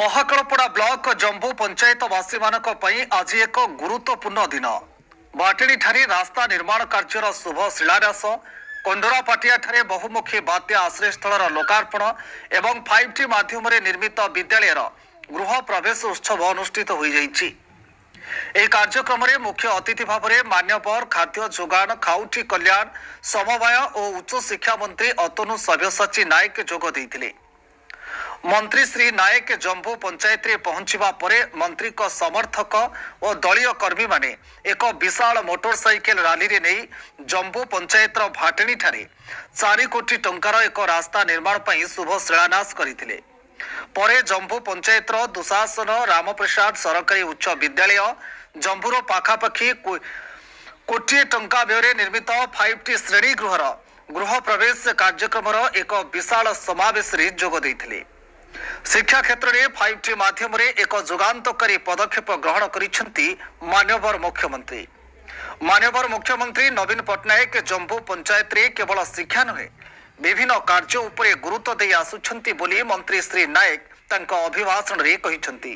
Mahakalapada block ଜମ୍ବୁ ପଞ୍ଚାୟତବାସୀମାନଙ୍କ ପାଇଁ ଆଜି ଏକ ଗୁରୁତ୍ୱପୂର୍ଣ୍ଣ ଦିନ। ବାଟିଣୀଠାରେ ରାସ୍ତା ନିର୍ମାଣ କାର୍ଯ୍ୟର ଶୁଭ ଶିଳାନ୍ୟାସ, କଣ୍ଡରାପାଟିଆଠାରେ ବହୁମୁଖୀ ବାତ୍ୟା ଆଶ୍ରୟସ୍ଥଳର ଲୋକାର୍ପଣ ଏବଂ 5T ମାଧ୍ୟମରେ ନିର୍ମିତ ବିଦ୍ୟାଳୟର ଗୃହ ପ୍ରବେଶ ଉତ୍ସବ ଅନୁଷ୍ଠିତ ହୋଇଯାଇଛି। ଏହି କାର୍ଯ୍ୟକ୍ରମରେ ମୁଖ୍ୟ ଅତିଥି ଭାବରେ ମାନ୍ୟବର ଖାଦ୍ୟ ଯୋଗାଣ, ଖାଉଟି କଲ୍ୟାଣ, ସମବାୟ ଓ ଉଚ୍ଚଶିକ୍ଷା ମନ୍ତ୍ରୀ ଅତନୁ ସବ୍ୟସାଚୀ ନାୟକ ଯୋଗ ଦେଇଥିଲେ। ମନ୍ତ୍ରୀ ଶ୍ରୀ ନାୟକ ଜମ୍ବୁ ପଞ୍ଚାୟତରେ ପହଞ୍ଚିବା ପରେ ମନ୍ତ୍ରୀଙ୍କ ସମର୍ଥକ ଓ ଦଳୀୟ କର୍ମୀମାନେ ଏକ ବିଶାଳ ମୋଟରସାଇକେଲ ରାଲିରେ ନେଇ ଜମ୍ବୁ ପଞ୍ଚାୟତର ଭାଟେଣୀଠାରେ 4 କୋଟି ଟଙ୍କାର ଏକ ରାସ୍ତା ନିର୍ମାଣ ପାଇଁ ଶୁଭ ଶିଳାନ୍ୟାସ କରିଥିଲେ। ପରେ ଜମ୍ବୁ ପଞ୍ଚାୟତର ଦୁଶାସନ ରାମପ୍ରସାଦ ସରକାରୀ ଉଚ୍ଚ ବିଦ୍ୟାଳୟ ଜମ୍ବୁର ପାଖାପାଖି କୋଟିଏ ଟଙ୍କା ବ୍ୟୟରେ ନିର୍ମିତ 5T ଶ୍ରେଣୀଗୃହର ଗୃହ ପ୍ରବେଶ କାର୍ଯ୍ୟକ୍ରମର ଏକ ବିଶାଳ ସମାବେଶରେ ଯୋଗ ଦେଇଥିଲେ। ଶିକ୍ଷା କ୍ଷେତ୍ରରେ 5T ମାଧ୍ୟମରେ ଏକ ଯୁଗାନ୍ତକାରୀ ପଦକ୍ଷେପ ଗ୍ରହଣ କରିଛନ୍ତି ମାନ୍ୟବର ମୁଖ୍ୟମନ୍ତ୍ରୀ। ମାନ୍ୟବର ମୁଖ୍ୟମନ୍ତ୍ରୀ ନବୀନ ପଟ୍ଟନାୟକ ଜମ୍ବୁ ପଞ୍ଚାୟତରେ କେବଳ ଶିକ୍ଷା ନୁହେଁ, ବିଭିନ୍ନ କାର୍ଯ୍ୟ ଉପରେ ଗୁରୁତ୍ୱ ଦେଇ ଆସୁଛନ୍ତି ବୋଲି ମନ୍ତ୍ରୀ ଶ୍ରୀ ନାୟକ ତାଙ୍କ ଅଭିଭାଷଣରେ କହିଛନ୍ତି।